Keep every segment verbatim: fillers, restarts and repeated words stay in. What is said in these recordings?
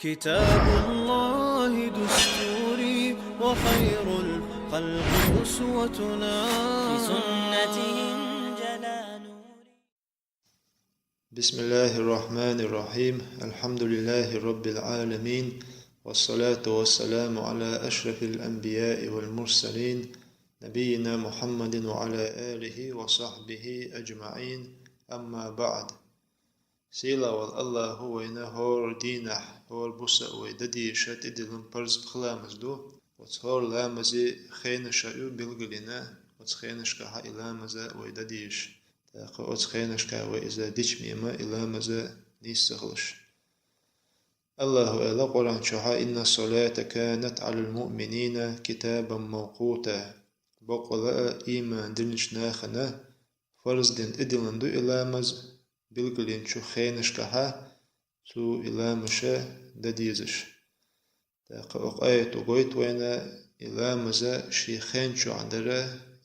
كتاب الله دستوري، وخير الخلق أسوتنا. بسنته انجلى نوري. بسم الله الرحمن الرحيم. الحمد لله رب العالمين، والصلاة والسلام على أشرف الأنبياء والمرسلين، نبينا محمد وعلى آله وصحبه أجمعين. أما بعد. Сийлахь волу Аллахьо вайна хӀора дийнахь, хӀора буса вай дан дезаш тӀедиллина парз пхи ламаз ду. Оцу хӀора ламазан хенаш а ю билгалйина, оцу хенашкахь и ламаз вай дан дезаш. ТӀаккха оцу хенашкахь вай иза дича мема и ламаз нийса ца хуьлуш. Аллахьо аьлла Къуръан чохь: «إن الصلاة كانت على المؤمنين كتابا موقوتا». Бакъволу а ийман диллинчу нахана фарз дина тӀедиллина ду и ламаз, билгалйинчу хенашкахь цу и ламазаш дан дезаш. ТӀаккха оцу аято гойту вайна и ламаз шен хен чохь дар,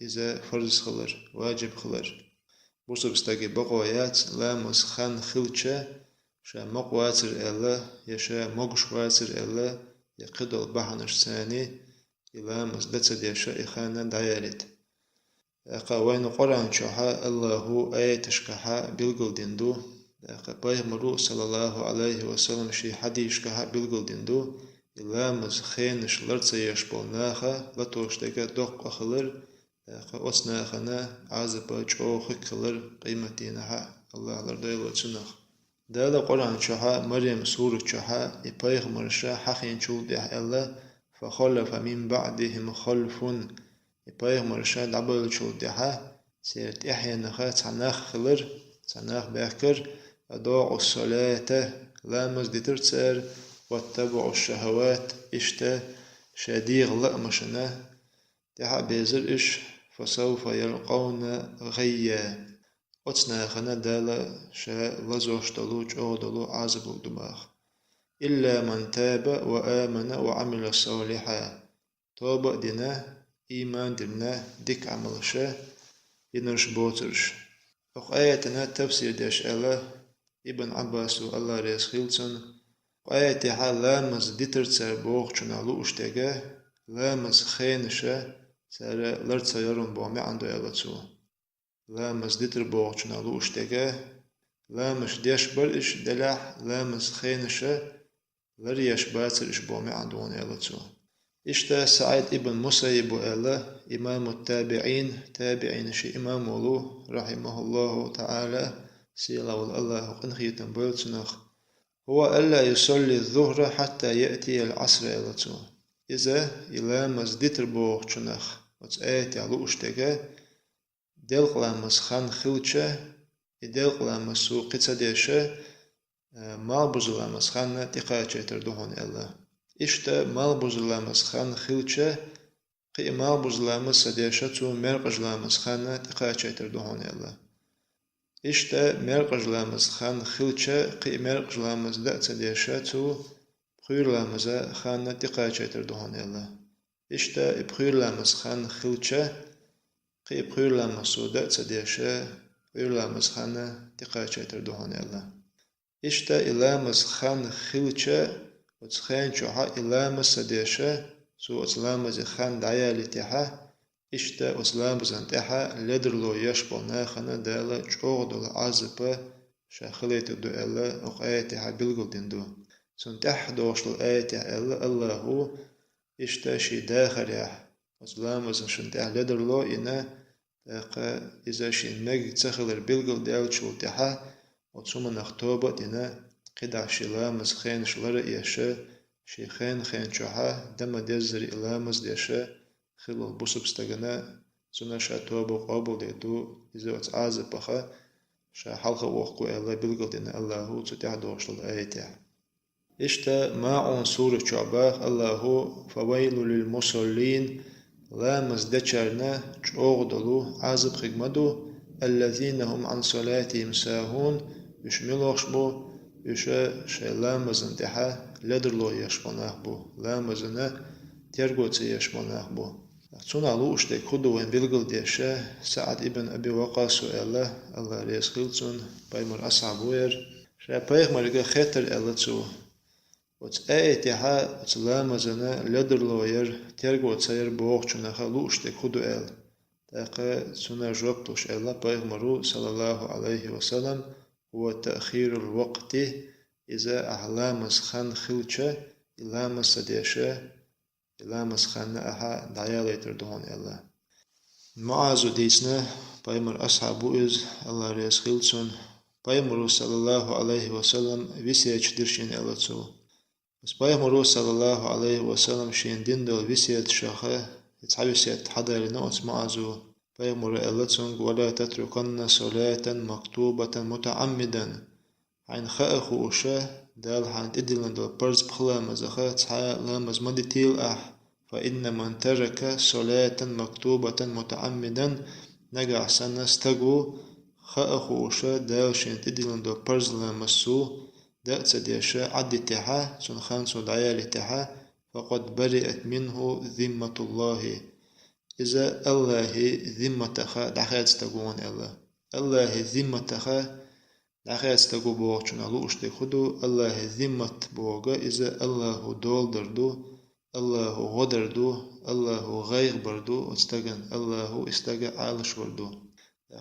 иза фарз хилар, ваджиб хилар. Бусалба стаге бакъо яц ламаз хан хилча, ша мукъа вацара аьлла, я ша могуш вацара аьлла, я кхидолу бахьанашца и ламаз дан ца дезаш и хан дӀаялийта. ТӀаккха вайна Къуръан чохь Аллахьо аяташкахь билгалдина ду, тӀаккха пайхамаро, саллаллаху Ӏалайхи ва саллам, шен хьадисашкахь билгалдина ду, и ламаз хенаш лар ца еш болу наха латош дерг доккха хилар, тӀаккха оцу нахана Ӏазап чӀогӀа хӀуьттуш хилар къематдийнахь, Аллахь лардойла цунах. Дала Къуръан чохь, Марем сурат чохь и пайхамарш хьахийначул тӀаьхьа аьлла: «فخلف من بعدهم خلف». И пайхамарш дӀабевллачул тӀаьхьа церан тӀаьхьенах цхьа нах хилар, цхьа нах баьхкира: «أضاعوا الصلاة», ламаз дитира цара, «واتبعوا الشهوات», иштта шайн дегӀан лаамашна тӀаьхьа а безира уьш, «فسوف يلقون غيا». Оцу нахана Дала ша лазош долу, чӀогӀа долу Ӏазап лур ду боху. «إلا من تاب وآمن وعمل صالحا». Тоба а дина, ийман дина, дика Ӏамалш йинарш боцурш. Оцу аятана тафсир деш аьлла Ибн Ӏаббасо, Аллахь реза хила цунна, оцу аятехь ламаз дитира цара бохучунах лууш дерг, ламаз хенаш цара лар ца яр боху маьӀна ду аьлла цо. Ламаз дитира бохучунах лууш дерг, ламазаш деш бара уьш, делахь ламаз хенаш лар еш бацара уьш боху маьӀна ду аьлла цо. Иштта СаӀид ибн Мусаййибо аьлла, имаму табиӀин, табиӀинийн имам волу, рахьимахуллаху таӀала, сийлахь волу Аллахьо къинхетам бойла цунах: «هو ألا يصلي الظهر حتى يأتي العصر», аьлла цо. Иза, и ламаз дитира бохучунах оцу аятехь лууш дерг, делкъа ламаз хан хилча, и делкъа ламаз цо кхин ца деш, э, малхбузу ламаз хан тӀекхачийтар ду хьуна аьлла. Иштта малхбузу ламаз хан хилча, кхин и малхбузу ламаз ца деш, цо маьркӀажу ламаз хан тӀекхачийтар ду хьуна аьлла. Иштта маьркӀажу ламаз хан хилча, кхин и маьркӀажу ламаз дан а ца деш, цо пхьуьйра ламаз хан тӀекхачийтар ду хьуна аьлла. Иштта и пхьуьйра ламаз хан хилча, кхин и пхьуьйра ламаз цо дан а ца деш, пхьуьйра ламаз хан тӀекхачийтар ду хьуна аьлла. Иштта и ламаз хан хилча, оцу хен чохь и ламаз ца деш, цо оцу ламазан хан дӀаялийтехь, иштта оцу ламазан тӀехь ледарло еш болу нахана Дала чӀогӀа долу Ӏазап ша хилийтур ду аьлла, оцу аятехь билгалдина ду. Цунна тӀаьхьа догӀуш долу аятехь аьлла Аллахьо, иштта шен дахарехь, оцу ламазашна тӀехь ледарло а йина, тӀаккха иза шена мегаш ца хилар билгалдаьллачул тӀаьхьа, оцу хӀуманах тоба а дина, кхидӀа шен ламазан хенаш лар а еш, шен хен-хен чохь дан ма-деззара и ламаз деш хилла волу бусалба стагана, цунна ша тоба къобалдийр ду, иза оцу Ӏазапах ша хьалха а воккху аьлла билгалдина Аллахьо цу тӀаьхьа догӀуш долу аятехь. Иштта МаӀун сурат чохь боху Аллахьо: «فويل للمصلين», ламаз дечарна чӀогӀа долу Ӏазап хир ма ду, «الذين هم عن صلاتهم ساهون», уьш муьлхаш бу, уьш шайн ламазан тӀехь ледарло еш болу нах бу, ламазана терго ца еш болу нах бу. Цунах лууш дерг хӀун ду вайна билгалдеш, СаӀд ибн Аби Ваккъасо аьлла, Аллахь реза хила цунна, пайхамаран асхьаб ву хӀара, ша пайхамарга хеттара аьлла цо: Оцу аятехьа оцу ламазана ледарло яр, терго ца яр бохучунах лууш дерг хӀун ду аьлла. ТӀаккха цунна жоп луш аьлла пайхамаро, саллаллаху Ӏалайхи ва саллам: «Хува таъхирул вакъти», иза ахьа ламаз хан хилча, и ламаз ца деша, и ламаз ханна ахьа дӀаялийтар ду хьуна аьлла. МуӀаза дийцина, пайхамар асхьаб ву иза, Аллах реза хила цунна, пайхамаро, саллаллаху Ӏалайхи ва саллам, весет дира шена аьлла цо. Оцу пайхамаро, саллаллаху Ӏалайхи ва саллам, шена дина долу весеташха, цхьа весет хьадалийна оцу МуӀазо. Пайхамаро аьлла цуьнга: «Ва ла татруканна салатан мактубатан мутаӀаммидан». Хьайна хаа хууша, Дала хьайна тӀедиллина долу парз пхи ламазах цхьа ламаз ма дитийла ахь. «Фа инна ман тарака салатан мактубатан мутаӀаммидан», нагахь санна стаг ву, хаа хууша, Дала шена тӀедиллина долу парз ламаз цо даа ца деша, Ӏаддитехьа, цуьнан хан цо дӀаялийтехьа, «факъад бариат минху зимматуллахи». Иза Аллахьи зимматаха дӀахаьдда стаг ву хьуна аьлла. Аллахьи зимматаха дӀахаьдда стаг ву бохучунах лууш дерг хӀун ду? Аллахьи зиммат бохург иза Аллахьо дола дар ду, Аллахьо гӀо дар ду, Аллахьо гӀайгӀа бар ду оцу стагана, Аллахьо и стаг Ӏалашвар ду.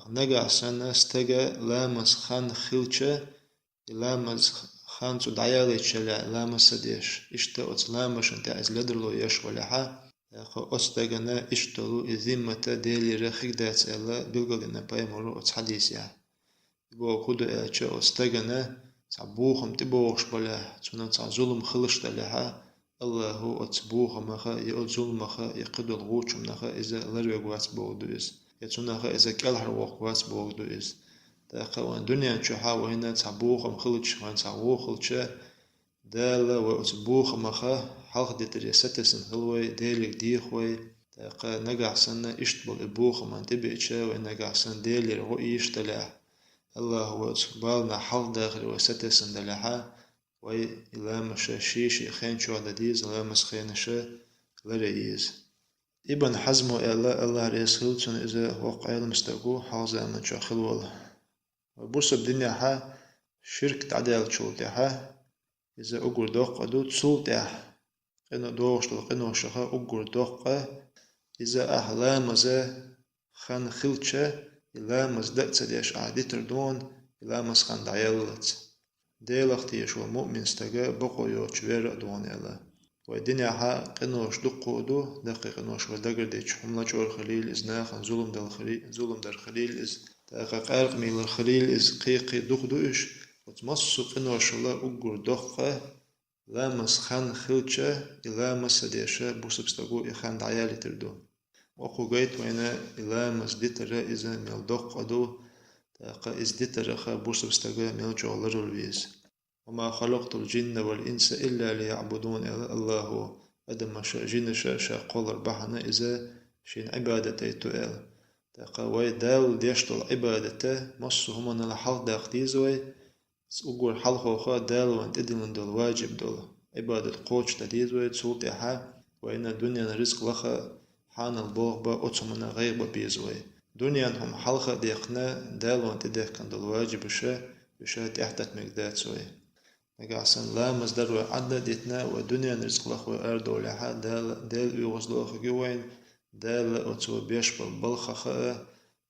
Нагахь санна стага ламаз хан хилча, и ламаз хан цо дӀаялийтича, ламаз ца деш, иштта оцу ламазашна тӀехь иза ледарло еш валахьа, тӀаккха оцу стагана иштта долу и зиммата Делера хиг дац аьлла билгалдина пайхамаро оцу хьадисехь. И бохург хӀун ду аьлча, оцу стагана цхьа бохам тӀебогӀуш балехь, цунна цхьа зулам хилаш далехьа, Аллахьо оцу бохамаха, я оцу зуламаха, я кхидолу гӀучумнаха иза ларвеш вац бохург ду иза, я цунах иза кӀелхьарвоккхуш вац бохург ду иза. ТӀаккха вайн дуьнен чохьа вайна цхьа бохам хилча, вайна цхьа гӀо хилча, Дала вай оцу бохамаха хьалхадитаре сатесна хила вай, Деле деха вай. ТӀаккха нагахь санна иштта болу и бохаман тӀебеача, вай нагахь санна Делера гӀо ийша далехь, Аллахьо вай оцу баланах хьалхадахаре вай сатесна далехьа, вай и ламазаш ший-ший хен чохь дан деза, ламаз хенаш лара еза. Ибн Хьазмо аьлла, Аллах реза хила цунна, иза воккха Ӏелам стаг ву, хьалха заман чохь хила волу. Вай бусалба динехьа ширк дӀадаьллачул тӀаьхьа иза уггар доккха ду, цул тӀаьхьа къино-, догӀуш долу къиношаха уггар доккха, иза ахь ламаза хан хилча, и ламаз даа ца деш ахь дитар ду хьуна, и ламаз хан дӀаяллалц. Делах тешаш волу муъмин стага бакъо йоцуш вер а ду хьуна аьлла. Вай динехьа къинош дуккха а ду, даккхий къинош вай дагардича, хӀума лачкъор хилийла иза, нахана зулам дала хили-, зулам дар хилийла иза, тӀаккха къаьркъа мийлар хилийла иза, кхин-кхин дукха ду уьш. Оцу массо а къиношала уггар доккха, ламаз хан хилча, и ламаз ца деша, бусалба стага и хан дӀаялийтар ду. Окху гайта вайна и ламаз дитара иза мел доккха ду, тӀаккха иза дитараха бусалба стага мел чӀогӀа ларвала веза. «Ва ма халакътул жинна вал инса илла лияъбудун», аьлла Аллахьо, адамаша а, жинаша а ша кхоллар бахьана иза шена Ӏибадат дайту аьлла. ТӀаккха вай Далла деш долу Ӏибадата массо а хӀуманал хьалхадаккха деза вай, уггар хьалхоха Дала вайна тӀедиллина долу важиб долу Ӏибадат кхочушдан деза вай, цул тӀаьхьа вайна дуьненан ризкъ лаха, хьанал болх бан, оцу хӀуманна гӀайгӀа бан беза вай. Дуьненан хӀума хьалха а даьккхина, Дала вайна тӀедехкина долу важибаш, уьш тӀаьхьататта мегаш дац вай. Нагахь санна ламаз дар вай Ӏадда а дитина, вай дуьненан ризкъ лаха вай арадовлехьа, Дала, Дела оьгӀазло а хир ю вайна, Дала оцо беш болу балхаха а,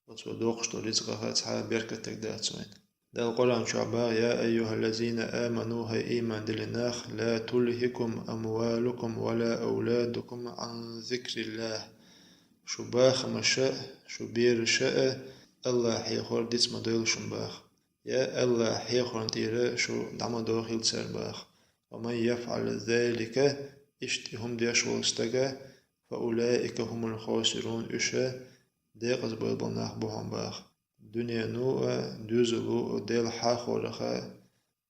оцо доккхуш долу ризкъаха цхьа а беркат дерг дац вайна. Дала Къуръан чохь боху: «Я айюхаллазина аману», хӀай ийман диллина нах, «ла тулхикум амвалукум ва ла авладукум ан зикриллах». Шу бахамаша а, шу бераша а Аллах хьехор диц ма дойла шун боху. Я Аллах хьехорна тӀера шу дӀа ма дохийла цара боху. «Ва ман яфъал залика», иштта и хӀума деш волу стага, «фа улаика хумул хосирун», уьш декъаза бевлла болу нах бу хьуна боху. Дуьнено а, доьзало а Дела хьахорах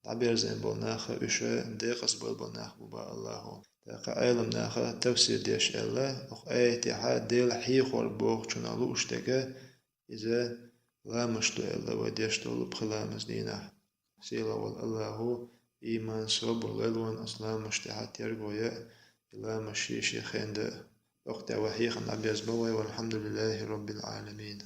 дӀаберзийна болу нах, уьш декъаза бевлла болу нах бу боху Аллахьо. ТӀаккха Ӏеламнаха тафсир деш аьлла, окху аятехьа Дела хьехор бохучунах лууш дерг, иза ламазаш ду аьлла, вай деш долу пхи ламаз дийнахь. Сийлахь волу Аллахьо ийман, собар лойла вайна оцу ламазаш тӀехьа терго ян а, и ламазаш шен-шен хенахь дан а. Окху тӀехь вай хьехам дӀаберзабо вай, валхьамдулиллахи роббил Ӏаламин.